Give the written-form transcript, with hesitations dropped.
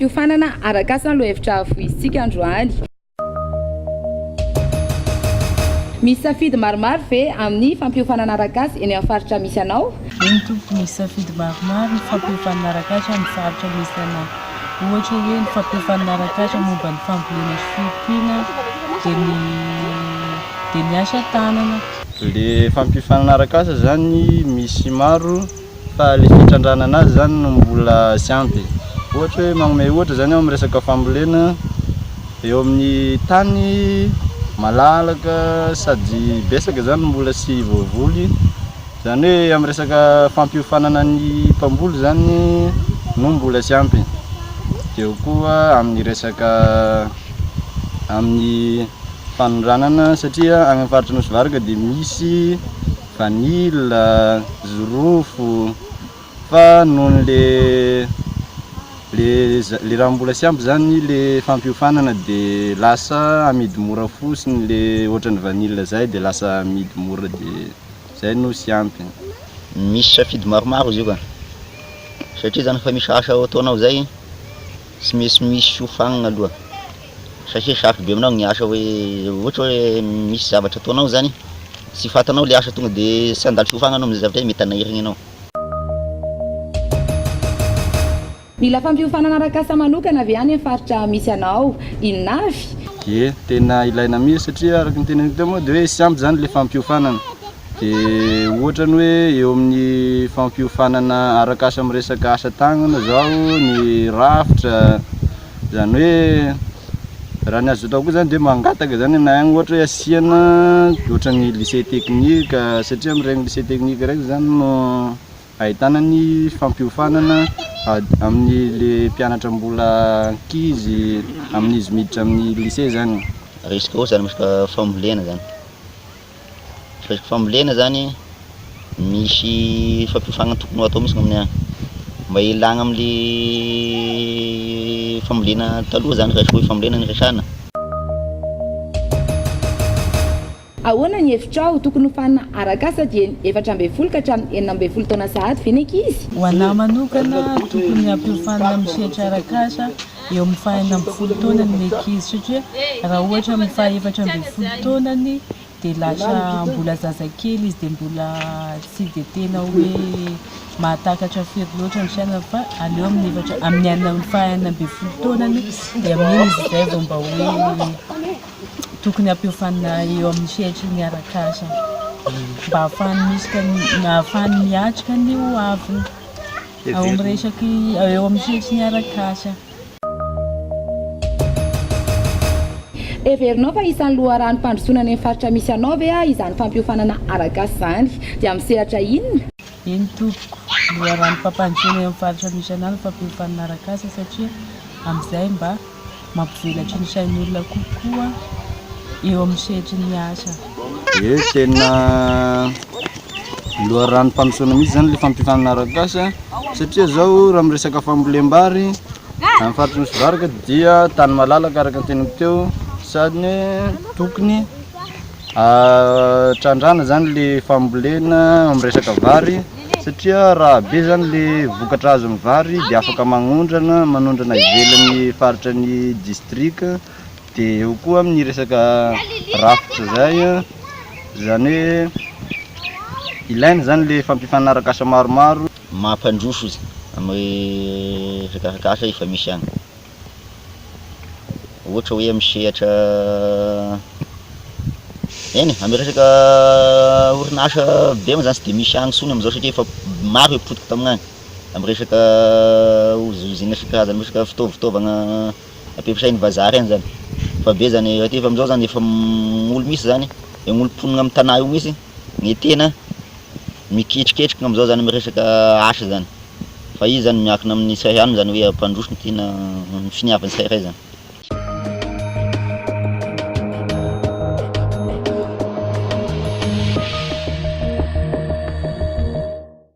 fampiofanana arak'asa ny lohahevitra voizintsika androany. Misy safidy maromaro ve amin'ny fampiofanana arak'asa eny amin'ny faritra misy anao? Eny tompoko, misy safidy maromaro ny fampiofanana arak'asa amin'ny faritra misy anà. Ohatra hoe ny fampiofanana arak'asa momba ny fambolena sy fiompiana, dia ny dia ny asa tanana. Le fampiofanana arak'asa zany misy maro fa le fitrandrahana anazy zany no mbola tsy ampy. Ohatra hoe magnome ohatra zany aho amin'ny resaka fambolena, eo amin'ny tany malalaka sady betsaka zany no mbola tsy voavoly, zany hoe amin'ny resaka fampiofanana ny mpamboly zany no mbola tsy ampy. De eo koa amin'ny resaka amin'ny fanondranana satria any amin'ny faritra Nosy Varika de misy vanille, jirofo fa noho le le le raha mbola tsy ampy zany le fampiofanana de lasa amidy mora fotsiny le ohatran'ny vanille zay de lasa amidy mora de zay no tsy ampy. Misy safidy maromaro izy io ka, satria zany efa misy asa ataonao zay tsy maintsy misy fiofagnana aloha. Satria sarotra be aminao ny asa hoe ohatra hoe misy zavatra ataonao zany tsy fantanao le asa tonga de tsy handalo fiofagnana anao am'zay zavatra zay mety hanahirana anao. Mila fampiofanana arak'asa manokana ve any amin'ny faritra misy anao? Inona avy? Ie, tena ilaina mihitsy satria araka ny teneniko teo moa de hoe tsy ampy zany le fampiofanana. De ohatra ny hoe eo amin'ny fampiofanana arak'asa amin'ny resaka asa tagnana zao, ny rafitra, Izany hoe raha ny azo atao koa zany dia mangataka zany na agny ohatra hoe asiana ohatran'ny lycée technique satria amin'ireny lycée technique ireny zany no ahitana ny fampiofanana amin'ny le mpianatra mbola ankizy amin'izy miditra amin'ny lycée zany. Resaka ohatry zany resaka fambolena zany. Resaka fambolena zany, misy fampiofagnana tokony ho atao mihintsy aminay agny, mba hialagna am'le fambolena taloha zany raha hoe fambolena no resahana. Ahoana ny hevitrao? Tokony hofanina arak'asa dieny 14 ka hatramin'ny 16 taona sahady ve ny ankizy? Ho anà manokana, tokony hampiofanina amin'ny sehatra arak'asa eo amin'ny faha 16 taonany ny ankizy satria raha ohatra amin'ny faha 14 taonany dia lasa mbola zazakely izy dia mbola tsy dia tena hoe mahatakatra firy loatra ny fiainana fa aleo amin'ny efatra amin'ny enina amin'ny faha 16 taonany dia amin'iny izy izay vao mba hoe tokony hampiofanina eo amin'ny sehatry ny arak'asa mba ahafahany misika ahafahany miatrika ny ho aviny ao amin'ny resaky eo amin'ny sehatry ny arak'asa. Heverinao fa isan'ny loharanom-pandrosoana any amin'ny faritra misy anao ve izany fampiofanana ara-gasy izany? Dia amin'ny sehatra inona? Eny tompoko, loharanom-pampandrosoana eo amin'ny faritra misy anah ny fampiofanana arak'asa satria amin'izay mba mampivelatry ny sain'olona kokoa eo amin'ny sehatry ny asa. Ie, tena loharanom-pandrosoana mihitsy zany le fampiofanana arak'asa satria zao raha miresaka fambolem-bary amin'ny faritry Nosy Varika dia tany malalaka araka ny teniko teo sady tokony trandrahana zany le fambolena amin'ny resaka vary satria raha be zany le vokatra azo amin'ny vary dia afaka magnondrana manondrana ivelan'ny faritra ny district dia eo koa amin'ny resaka rafitra zay zany hoe ilaina zany le fampiofanana arak'asa maromaro. Mampandroso izy amin'ny resaka arak'asa efa misy agny. Ohatra hoe amin'ny sehatra eny e, amin'ny resaka orinasa be moa zany tsy de misy agny intsony am'zao satria efa maro e potika tamignagny, amin'ny resaka ozinina sy karazana resaka fitaovitaovagna ampiasain'ny vazaha regny zany, fa be zany raha ty efa am'zao zany efa olo misy zany, ny olo mponina am'tanà io mihisy ny tena miketriketriky am'zao zany am'resaka asa zany. Fa izy zany miankina amin'ny tsirairay ihany zany hoe hampandroso ny tena ny finiavan'ny tsirairay zany.